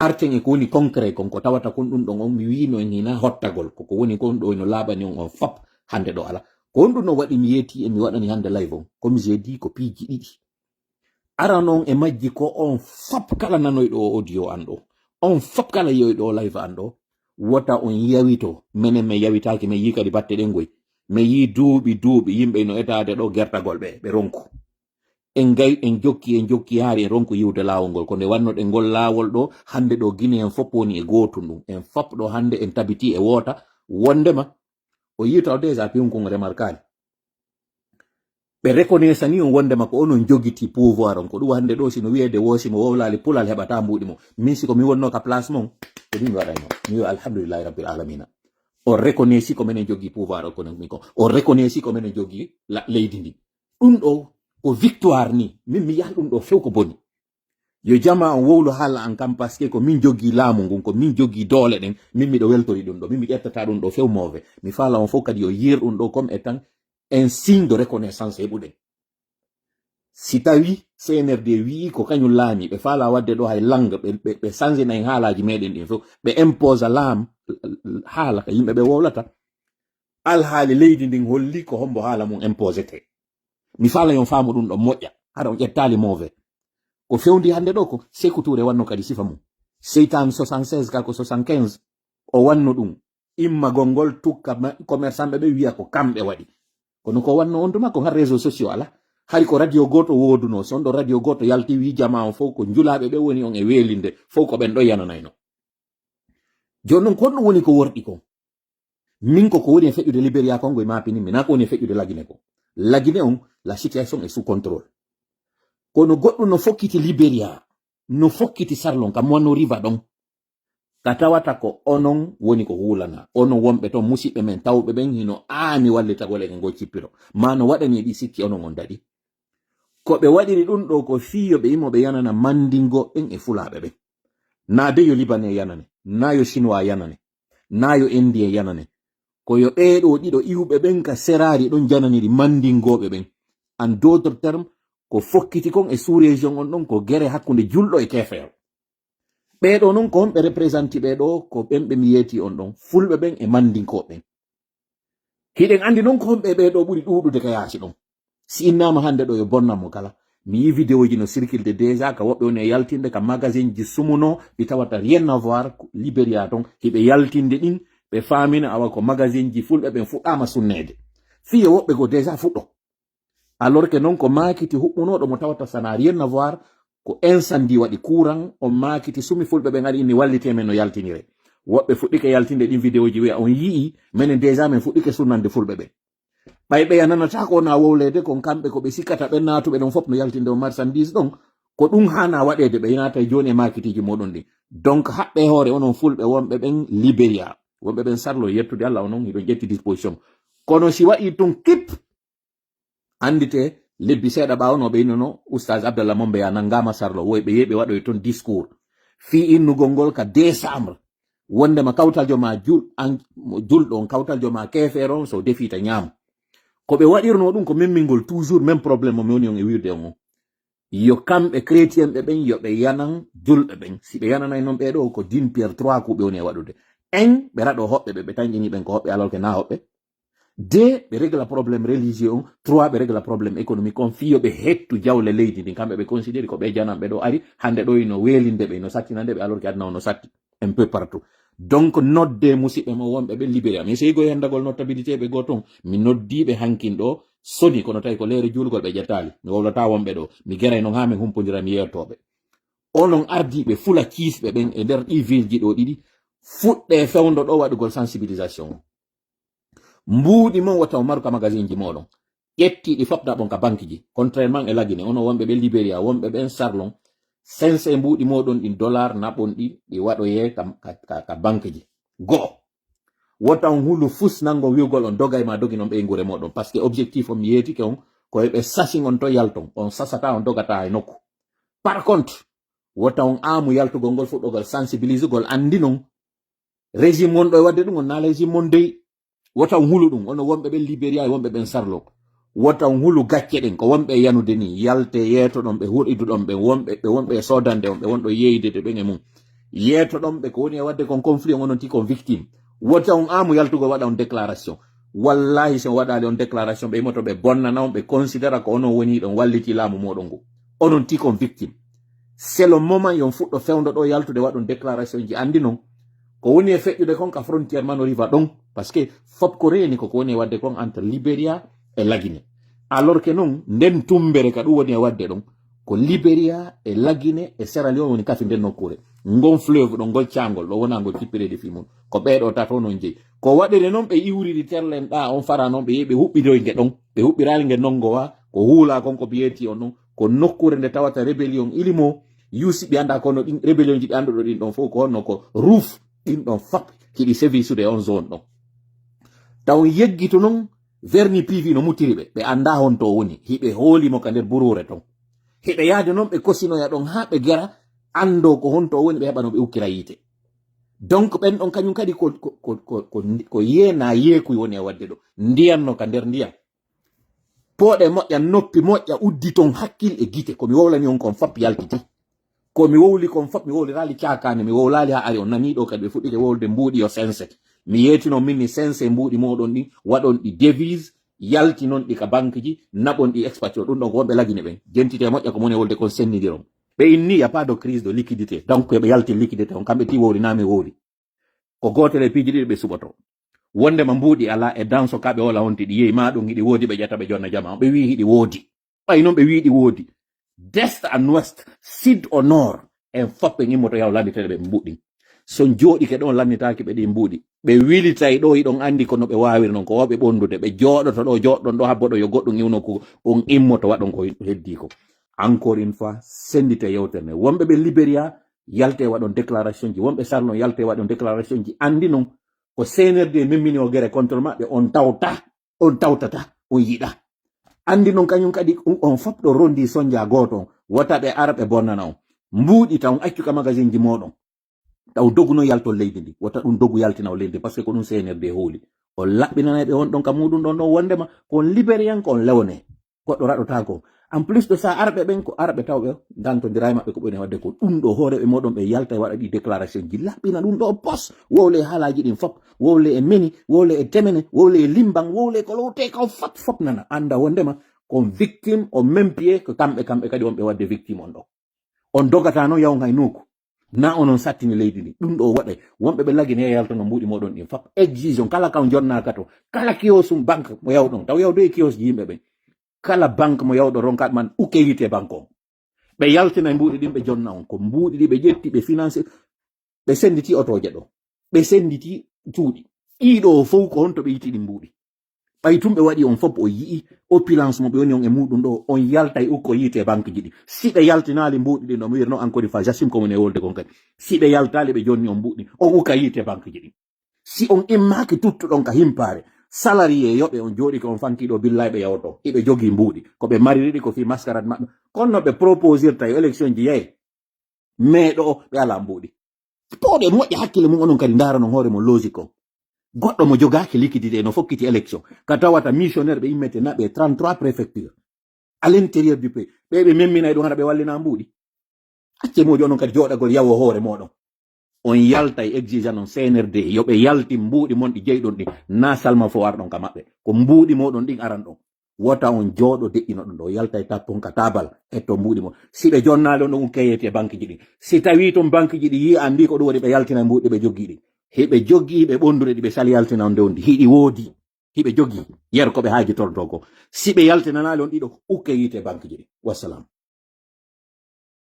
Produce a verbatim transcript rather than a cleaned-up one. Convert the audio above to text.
Arten e ko woni concret kon, ko tawata kon ɗum ɗon on, mi wiino en hina hottagol. Ko ko woni kon ɗo no laaɓani on on fap hannde ɗo ala. Ko on ɗum no waɗi mi yeeti e mi waɗani hannde live on. Comme j'ai dit, ko piiji ɗiɗi. Ara noon e majji ko on fap kala nanoyɗo o audio an ɗo. On fap kala yiyoyɗo o live an ɗo. Wota on yawito. Menen men yawitaaki, men yii kadi batte ɗen goy. Men yii duuɓi, duuɓi, yimɓe no etaade ɗo gertagol ɓe, ɓe ronku. En gay, en jokki, en jokki haari en ronku yiwde laawol ngol. Ko nde wannoɗen ngol laawol ɗo, hannde ɗo Gine en fop woni e gootum ɗum. En fap ɗo hannde en tabiti e woota, wondema o yiita o déjà piwnkun remarkaali. Ɓe reconnaissani on wondema ko onon jogiti pouvoir on. Ko ɗum hannde ɗo sino wiyeede wo simo wowlaali pulal heɓata mbuuɗi mo. Min siko mi wonno ka place mon, ko ɗum mi waɗayno. Mi wiya alhamdulillahi rabbil alamina. O reconnaissi ko menen jogi pouvoir économique on. O reconnaissi ko menen jogi la-, leydi ndi. Ɗum ɗo ko victoire ni. Min mi yaha ɗum ɗo few ko boni. Yo jama on wowlu haala an kam, parce que ko min jogi laamu ngun, ko min jogi doole ɗen, min miɗo weltori ɗum ɗo, min mi ƴettata ɗum ɗo few mauvais. Mi faala on fof kadi yo yiir ɗum ɗo comme étant un signe de reconnaissance heɓuɗen. Si tawi C N R D wi'i ko kañum laami, ɓe faala wadde ɗo hay langue, ɓe, ɓe, ɓe sanjina en haalaaji meɗen ɗin fof, ɓe imposa laam, haala ka yimɓe ɓe wowlata. Alhaali leydi ndin holli ko hombo haala mum imposete. Mi faala yon faamu ɗum ɗo moƴƴa, hara on ƴettaali mauvais. Ko fewndi hannde ɗo ko Sekou Touré wanno kadi sifa mum. Seytaan soixante-seize ka ko soixante-quinze, o wanno ɗum. Immagol ngol tukka ma-, commerçant ɓe ɓe wiya ko kamɓe waɗi. Kono ko wanno on tuma ko ngar réseau sociaux ala. Hari ko radio gooto wooduno, so on ɗo radio gooto yalti wi jama on fof ko njulaaɓe ɓe woni on e weelinde, fof ko ɓen ɗo yananayno. Jooni noon ko honɗum woni ko worɗi kon? Min ko ko woni e feƴƴude Liberia kon, ngoy maapini mi, naa ko woni e feƴƴude Lagine kon. Lagine on, la situation est sous contrôle. Kono goɗɗum no fokkiti Liberia, no fokkiti Sarlon, kam wanno riva ɗon. Ka tawata ko onon woni ko huulana. Onon wonɓe ton, musiɓɓe men tawɓe ɓen, hino aami wallitagol e ngo cippiro. Ma no waɗani e ɗi sikki onon on daɗi. Ko ɓe waɗiri ɗum ɗo ko fii yo ɓe imo ɓe yanana Mandingo ɓen e Fulaaɓe ɓen. Naa de yo Libanais yanane, naa yo Chinois yanane, naa yo Indien yanane. Ko yo ɓee ɗoo ɗiɗo iwɓe ɓen ka seraari ɗon jananiri Mandingooɓe ɓen. En d'autres termes, ko fokkiti kon e sous-région on ɗon ko gere hakkunde julɗo e keefeero. Ɓee ɗoo non ko honɓe représenté ɓee ɗoo? Ko ɓen ɓe mi yeeti on ɗon, Fulɓe ɓen e Mandinkooɓe ɓen. Hiɗen anndi non ko honɓe ɓee ɗoo ɓuri ɗuuɗude ka yaasi ɗon. Si innaama hannde ɗo yo bonnam mo kala. Mi yii vidéoji no circulde déjà ka woɓɓe woni e yaltinde ka magasinji sumuno ɗi tawata rien à voir Liberia ton. Hiɓe yaltinde ɗin, ɓe faamina awa ko magasinji Fulɓe ɓen fuɗɗaama sunneede. Fii yo woɓɓe goo déjà fuɗɗo. Alors que non ko maakiti huɓɓunooɗo mo tawata ça n'a rien à voir, ko incendie waɗi courant, on maakiti sumi Fulɓe ɓen ari inni wallite men no yaltinire. Woɓɓe fuɗɗike yaltinde ɗin vidéoji wiya on yi'i, menen déjà men fuɗɗike sunnande Fulɓe ɓen. Ɓay ɓeya nanata ko na wowleede kon kamɓe ko ɓe sikkata ɓen naatuɓe ɗon fof no yaltinde o marchandise ɗon, ko ɗum haana waɗeede ɓe naata jooni e maakitiiji muɗum ɗin. Donc haɓɓe hoore onon Fulɓe wonɓe ɓen Liberia, wonɓe ɓen Sarlo yettude Allah onon hiɗon ƴetti disposition. Kono si waɗi tun kip, anndite, lebbi seeɗa ɓaawo no ɓe innuno Oustaz Abdallah Mombeya nanngaama Sarlo, woy ɓe yehi ɓe waɗoyi toon discours fii innugol ngol ka décembre, wonndema kawtaljo ma jul-, an-, mo julɗo on, kawtaljo ma keefeero on, so defiita ñaamo. Ko ɓe waɗirnoo ɗum ko memmingol toujours même problème mo mi woni on e wiirde on on. Yo kamɓe chrétien ɓe ɓen, yo ɓe yanan julɓe ɓen. Si ɓe yananay noon ɓee ɗoo, ko d'une pierre trois coups ɓe woni e waɗude. En, ɓe raɗo hoɓɓe ɓe, ɓe tanƴini ɓen ko hoɓɓe alors que na hoɓɓe. Deux, ɓe régla problème religieux on. Trois, ɓe régla problème économique on. Fii yo ɓe hettu jawle leydi ndin. Kamɓe ɓe considéri ko ɓe jananɓe ɗo ari. Hannde ɗo ino weelinde ɓe, ino sattinande ɓe alors que aduna o no satti un peu partout. Donc, nodde musiɓɓe mo wonɓe ɓe Libéria. Mi sey goy hendagol notabilité ɓe goo toon. Mi noddi ɓe hankin ɗo soni, kono tawi ko leere juulgol ɓe ƴettaali. Mi wowlata wonɓe ɗo. Mi geray noon haa min humpondira mi yettooɓe. Onon ardiiɓe fula kiisɓe ɓen e nder ɗi ville ji ɗo ɗiɗi, fuɗɗe fewndo ɗo waɗugol sensibilisation. Mbuuɗi mon wota on maru ka magasinji moɗon. Ƴetti ɗi fopta ɓon ka bankiji. Contrairement e Lagine, ono wonɓe ɓe Liberia, wonɓe ɓen Sarlon, sense mbuuɗi moɗon ɗin dollar naɓon ɗi, ɗi waɗoye ka, ka, ka, ka bankiji. Go'o. Wota on hulu fus nango wi'ugol on dogay ma dogi non ɓe e ngure moɗon. Parce que objectif on mi yeetike on, ko e ɓe sasin on to yalton. On sasata, on dogata e nokku. Par contre, wota on aamu yaltugol ngol fuɗɗogol sensibilisugol anndi non. Régime wonɗo e waɗde ɗum on naala régime mon dey. Wota on hulu ɗum, ono wonɓe ɓen Liberia e wonɓe ɓen Sarlo. Wota on hulu gacce ɗen, ko wonɓe e yanude ni, yalte yeetoɗon ɓe, huɗiduɗon ɓe, wonɓe, ɓe wonɓe e soodande on, ɓe wonɗo yeeyde ɓen e mum. Yeetoɗon ɓe ko woni e waɗde kon conflit on, onon ti kon victime. Wota on aamu yaltugol waɗa on déclaration. Wallahi, si on waɗaali on déclaration, ɓe imoto ɓe bonnana on, ɓe considéra ko onon woni ɗon walliti laamu mooɗon ngu. Onon ti kon victime. C'est le moment yon fuɗɗo fewndo ɗo yaltude waɗon déclaration ji anndi non. Ko woni e feƴƴude kon ka frontière Manoriva ɗon, parce que fop ko reeni ko ko woni e waɗde kon entre Liberia e Lagine. Alors que non, nden tumbere ka ɗum woni e waɗde ɗon, ko Liberia e Lagine e Sierra Leone woni kafi nden nokkuure. Ngon fleuve ɗon, ngol caangol ɗo wona ngol cippireede fii mun. Ko ɓee ɗo tato non jeyi. Ko waɗere non ɓe iwriri terlen ɗa on fara non ɓe yehi ɓe huɓɓiroy nge ɗon. Ɓe huɓɓiraali nge nongo wa, ko huula kon ko biyeti on non. Ko nokkuure nde tawata rébellion ilimo, yusi ɓe annda kono ɗin rébellion ji ɓe annduɗo ɗin ɗon fof ko honno ko ruf ɗin ɗon fop hiɗi sévisude on zone ɗon. Taw yeggito non verni pivi no mutiri ɓe, ɓe annda honto o woni, hiɓe hooli mo ka nder buruure ton. Hiɓe yaade non ɓe kosinoya ɗon haa ɓe gera anndo ko honto o woni, ɓe heɓa no ɓe ukkira yiite. Donc ɓen ɗon kañum kadi ko, ko, ko, ko, ko, ko yeena yeekuy woni e waɗde ɗo. Ndiyan no ka nder ndiyan. Pooɗe moƴƴa, noppi moƴƴa, uddi ton hakkil e gite. Ko mi wowlani on kon fop yaltiti. Ko mi wowli kon fop, mi wowliraali caakaane, mi wowlaali haa ari on nanii ɗo kadi ɓe fuɗɗike wowlude mbuuɗi yo sense. Mi yeetino min ni sense mbuuɗi mooɗon ɗi, waɗon ɗi devise, yaltinon ɗi ka banque ji, naɓon ɗi expatrié. Ɗum ɗon ko wonɓe Lagine ɓen. Jentite moƴƴa ko moni e wolde kon sennidiron. Ɓe inni y a pas de crise de liquidité. Donc ɓe yalti liquidité on, kamɓe ti wowli naa mi wowli. Ko gootel e piiji ɗiɗi ɓe suɓoto. Wondema mbuuɗi alaa e danso ka ɓe wola honti ɗi yehi, ma ɗum hiɗi woodi ɓe ƴetta ɓe jonna jama. Ɓe wii hiɗi woodi. Ɓay non ɓe wii ɗi woodi. D'est à ouest, sud au nord, en fop en immoto yaw lannitede ɓe mbuuɗi. So jooɗike ɗon lannitaaki ɓe ɗi mbuuɗi. Ɓe wilitay ɗo, hiɗon anndi ko no ɓe waawiri non, ko wawɓe ɓondude. Ɓe jooɗoto ɗo, jooɗɗon ɗo, habbo ɗo yo goɗɗum iwno ko on immoto waɗon ko heddi ko. Encore une fois, sendite yewtere nde. Wonɓe ɓe Liberia, yalte waɗon déclaration ji. Wonɓe Sarlon, yalte waɗon déclaration ji. Anndi non ko C N R D memmini o gere contre maɓɓe, on tawta, on tawtata, on yiɗa. Anndi non kañum kadi, on, on fop ɗo rondi sonja gooto on. Wota ɓe ara ɓe bonnana on. Mbuuɗi taw on accu ka magazine ji mooɗon. Taw dogu non yalton leydi ndi. Wota ɗum dogu yaltina on leydi ndi, parce que ko ɗum C N R D hooli. On laɓɓinanay ɓe on ɗon ka muɗum ɗon ɗon wondema ko on Libérian, ko on Léonais. Goɗɗo raɗotaako. En plus de ça, arɓe ɓen ko arɓe taw ɓe dantondiraa e maɓɓe ko ɓuri waɗde ko ɗum ɗo hooreeɓe mooɗon ɓe yalta e waɗa ɗi déclaration ji laɓɓina ɗum ɗo pos. Wowle e haalaaji ɗin fop. Wowle e meni, wowle e temene, wowle e limban, wowle e ko lowte ko fop fop nana. Annda wondema ko on victime, on même pied, ko kamɓe, kamɓe kadi wonɓe waɗde victime on ɗo. On dogata non yawon hay nokku. Na onon sattini leydi ndi. Ɗum ɗo waɗay. Wonɓe ɓe Lagine yaltono mbuuɗi mooɗon ɗin fop. Exigeon kala ka on jonnaaka to. Kala kiosk banque mo yawɗon. Taw yawdoye kiosk ji yimɓe ɓen. Kala banque mo yawɗo ronkaɗo man ukke yiite banque on. Ɓe yaltina e mbuuɗi ɗin ɓe jonna on. Ko mbuuɗi ɗi ɓe ƴetti ɓe financé. Ɓe senditi otooje ɗo. Ɓe senditi cuuɗi. Ɗiɗo fow ko honto ɓe yiti ɗin mbuuɗi. Ɓay tun ɓe waɗi on fop o yi'i opulence mo ɓe woni on e muɗum ɗo, on yaltay ukko yiite banque ji ɗi. Si ɓe yaltinaali mbuuɗi ɗin ɗo, mi wirno encore une fois, j'assume ko woni e wolde kon kadi. Si ɓe yaltaali ɓe jonni on mbuuɗi, on ukka yiite banque ji ɗi. Si on immaaki tuttuɗon ka himpaare, salarié yoɓe on jooɗi ko on fanki ɗo billaay ɓe yawto. Iɓe jogii mbuuɗi. Ko ɓe mariri ɗi ko fii mascarade maɓɓe. Kono no ɓe proposirta yo élection ji yaye. Mais ɗo ɓe alaa mbuuɗi. Pooɗe moƴƴa hakkille mum onon kadi ndaaranon hoore mon logique on. Goɗɗo mo jogaaki liquidité no fokkiti élection. Ka tawata missionnaire ɓe immete naɓe trente-trois préfecture. À l'intérieur du pays. Ɓe ɓe memminay ɗum hara ɓe wallina mbuuɗi. Acce mojo onon kadi jooɗagol yawo hoore moɗon. On yalta e exigeant on C N R D, yo ɓe yaltin mbuuɗi mon ɗi jeyɗon ɗi, na salma fo arɗon ka maɓɓe. Ko mbuuɗi moɗon ɗin aran ɗon. Wota on jooɗo deƴƴino ɗum ɗo, yalta e tappon ka tabal, etto mbuuɗi mon. Si ɓe jonnaali on ɗon ukke yeeti e banque ji ɗin. Si tawi ton banque ji ɗi yi andi ko ɗum woni ɓe yaltina mbuuɗi ɓe jogii ɗi. Hiɓe jogii ɓe ɓondure ɗi ɓe sali yaltina on nde on ɗi. Hiɗi woodi. Hiɓe jogii. Yer ko ɓe haaji torto ko. Si ɓe yaltinanaali on ɗiɗo, ukke yiite banque ji ɗi. Wassalam.